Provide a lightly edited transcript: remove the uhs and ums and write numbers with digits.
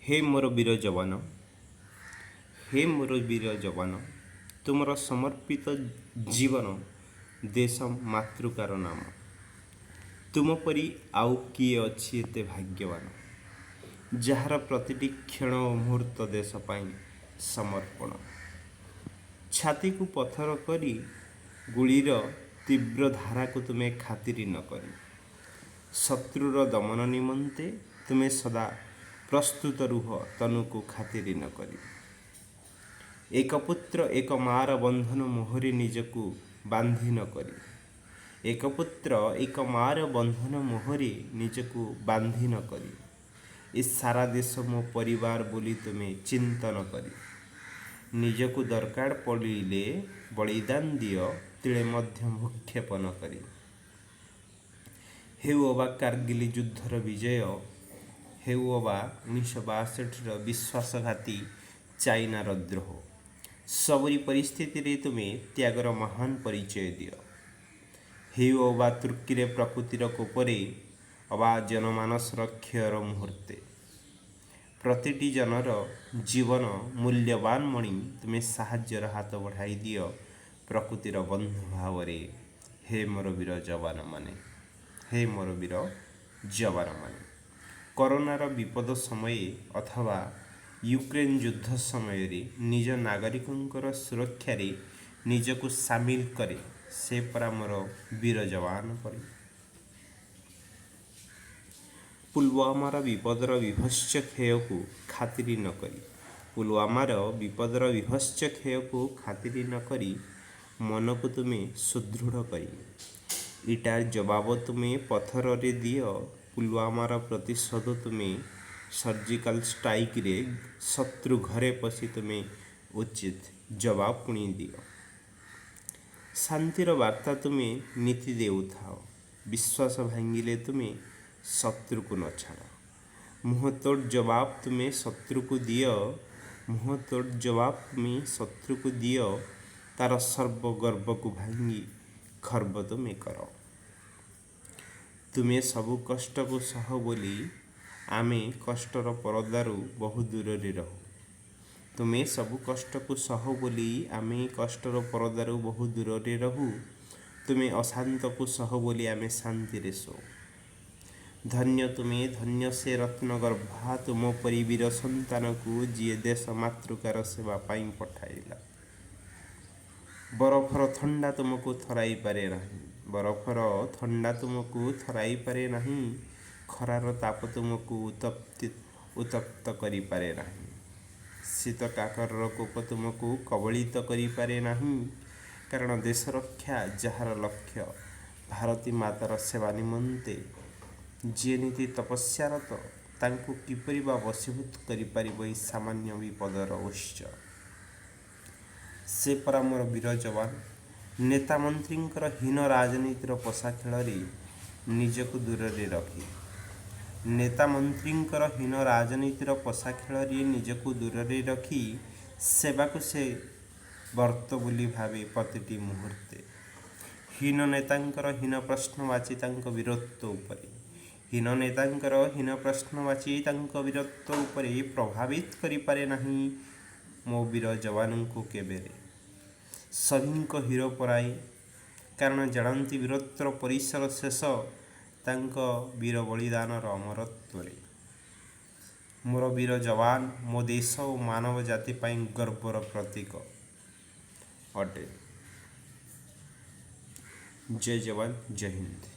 ହେ ମୋର ବୀର ଯବାନ, ହେ ମୋର ବୀର ଯବାନ, ତୁମର ସମର୍ପିତ ଜୀବନ ଦେଶ ମାତୃକାର ନାମ। ତୁମ ପରି ଆଉ କିଏ ଅଛି ଏତେ ଭାଗ୍ୟବାନ, ଯାହାର ପ୍ରତିଟି କ୍ଷଣ ଓ ମୁହୂର୍ତ୍ତ ଦେଶ ପାଇଁ ସମର୍ପଣ। ଛାତିକୁ ପଥର କରି ଗୁଳିର ତୀବ୍ର ଧାରାକୁ ତୁମେ ଖାତିରି ନ କରି, ଶତ୍ରୁର ଦମନ ନିମନ୍ତେ ତୁମେ ସଦା ପ୍ରସ୍ତୁତ ରୁହ ତନୁକୁ ଖାତିରି ନ କରି। ଏକ ପୁତ୍ର ଏକ ମାର ବନ୍ଧନ ମୋହରେ ନିଜକୁ ବାନ୍ଧି ନ କରି, ଏକ ପୁତ୍ର ଏକ ମାର ବନ୍ଧନ ମୋହରେ ନିଜକୁ ବାନ୍ଧି ନ କରି, ଏ ସାରା ଦେଶ ମୋ ପରିବାର ବୋଲି ତୁମେ ଚିନ୍ତନ କରି, ନିଜକୁ ଦରକାର ପଡ଼ିଲେ ବଳିଦାନ ଦିଅ ତିଳେ ମଧ୍ୟ ଭ୍ରୂକ୍ଷେପ ନ କରି। ହେଉ ଅବା କାର୍ଗିଲ ଯୁଦ୍ଧର ବିଜୟ, ହେଉ ଅବା 1962ର ବିଶ୍ୱାସଘାତୀ ଚାଇନାର ଦ୍ରୋହ, ସବୁରି ପରିସ୍ଥିତିରେ ତୁମେ ତ୍ୟାଗର ମହାନ ପରିଚୟ ଦିଅ। ହେଉ ଅବା ତୁର୍କୀରେ ପ୍ରକୃତିର କୋପରେ ଅବା ଜନମାନସର କ୍ଷୟର ମୁହୂର୍ତ୍ତେ, ପ୍ରତିଟି ଜନର ଜୀବନ ମୂଲ୍ୟବାନ ମଣି ତୁମେ ସାହାଯ୍ୟର ହାତ ବଢ଼ାଇ ଦିଅ ପ୍ରକୃତିର ବନ୍ଧୁ ଭାବରେ। ହେ ମୋର ବୀର ଯବାନମାନେ, ହେ ମୋର ବୀର ଯବାନମାନେ, କରୋନାର ବିପଦ ସମୟେ ଅଥବା ୟୁକ୍ରେନ୍ ଯୁଦ୍ଧ ସମୟରେ ନିଜ ନାଗରିକଙ୍କର ସୁରକ୍ଷାରେ ନିଜକୁ ସାମିଲ କରେ ସେ ପରା ମୋର ବୀର ଯବାନ ପରି। ପୁଲୱାମାର ବିପଦର ବୀଭତ୍ସ କ୍ଷୟକୁ ଖାତିରି ନ କରି, ପୁଲୱାମାର ବିପଦର ବୀଭତ୍ସ କ୍ଷୟକୁ ଖାତିରି ନ କରି, ମନକୁ ତୁମେ ସୁଦୃଢ଼ କରି ଇଟାର ଜବାବ ତୁମେ ପଥରରେ ଦିଅ। ପୁଲୱାମାର ପ୍ରତିଶୋଧ ତୁମେ ସର୍ଜିକାଲ ଷ୍ଟ୍ରାଇକରେ ଶତ୍ରୁ ଘରେ ପଶି ତୁମେ ଉଚିତ ଜବାବ ପୁଣି ଦିଅ। ଶାନ୍ତିର ବାର୍ତ୍ତା ତୁମେ ନୀତି ଦେଉଥାଅ, ବିଶ୍ୱାସ ଭାଙ୍ଗିଲେ ତୁମେ ଶତ୍ରୁକୁ ନ ଛାଡ଼। ମୁହଁ ତୋଡ଼ ଜବାବ ତୁମେ ଶତ୍ରୁକୁ ଦିଅ, ମୁହଁ ତୋଡ଼ ଜବାବ ତୁମେ ଶତ୍ରୁକୁ ଦିଅ, ତାର ସର୍ବ ଗର୍ବକୁ ଭାଙ୍ଗି ଖର୍ବ ତୁମେ କର। ତୁମେ ସବୁ କଷ୍ଟକୁ ସହ ବୋଲି ଆମେ କଷ୍ଟର ପରଦାରୁ ବହୁ ଦୂରରେ ରହୁ। ତୁମେ ସବୁ କଷ୍ଟକୁ ସହ ବୋଲି ଆମେ କଷ୍ଟର ପରଦାରୁ ବହୁ ଦୂରରେ ରହୁ। ତୁମେ ଅଶାନ୍ତକୁ ସହ ବୋଲି ଆମେ ଶାନ୍ତିରେ ଶୋଉ। ଧନ୍ୟ ତୁମେ, ଧନ୍ୟ ସେ ରତ୍ନଗର୍ଭା, ତୁମ ପରି ବୀର ସନ୍ତାନକୁ ଯିଏ ଦେଶ ମାତୃକାର ସେବା ପାଇଁ ପଠାଇଲା। ବରଫର ଥଣ୍ଡା ତୁମକୁ ଥରାଇ ପାରେ ନାହିଁ, ବରଫର ଥଣ୍ଡା ତୁମକୁ ଥରାଇ ପାରେ ନାହିଁ, ଖରାର ତାପ ତୁମକୁ ଉତ୍ତପ୍ତ କରିପାରେ ନାହିଁ, ଶୀତ କାକରର କୋପ ତୁମକୁ କବଳିତ କରିପାରେ ନାହିଁ। କାରଣ ଦେଶ ରକ୍ଷା ଯାହାର ଲକ୍ଷ୍ୟ, ଭାରତୀ ମାତାର ସେବା ନିମନ୍ତେ ଯିଏ ନୀତି ତପସ୍ୟାରତ, ତାଙ୍କୁ କିପରି ବା ବଶୀଭୂତ କରିପାରିବ ଏହି ସାମାନ୍ୟ ବିପଦର ଉତ୍ସ? ସେ ପରା ମୋର ବୀର ଯବାନ। ନେତା ମନ୍ତ୍ରୀଙ୍କର ହୀନ ରାଜନୀତିର ପଶା ଖେଳରେ ନିଜକୁ ଦୂରରେ ରଖି, ନେତା ମନ୍ତ୍ରୀଙ୍କର ହୀନ ରାଜନୀତିର ପଶା ଖେଳରେ ନିଜକୁ ଦୂରରେ ରଖି, ସେବାକୁ ସେ ବର୍ତ୍ତ ବୋଲି ଭାବେ ପ୍ରତିଟି ମୁହୂର୍ତ୍ତେ। ହୀନ ନେତାଙ୍କର ହୀନ ପ୍ରଶ୍ନବାଚୀ ତାଙ୍କ ବୀରତ୍ୱ ଉପରେ, ହୀନ ନେତାଙ୍କର ହୀନ ପ୍ରଶ୍ନବାଚୀ ତାଙ୍କ ବୀରତ୍ୱ ଉପରେ ପ୍ରଭାବିତ କରିପାରେ ନାହିଁ ମୋ ବୀର ଯବାନଙ୍କୁ କେବେରେ। ସଭିଙ୍କ ହିରୋ ପରାଏ, କାରଣ ଜାଣନ୍ତି ବୀରତ୍ୱର ପରିସର ଶେଷ ତାଙ୍କ ବୀର ବଳିଦାନର ଅମରତ୍ୱରେ। ମୋର ବୀର ଯବାନ ମୋ ଦେଶ ଓ ମାନବ ଜାତି ପାଇଁ ଗର୍ବର ପ୍ରତୀକ ଅଟେ। ଜୟ ଯବାନ, ଜୟ ହିନ୍ଦ।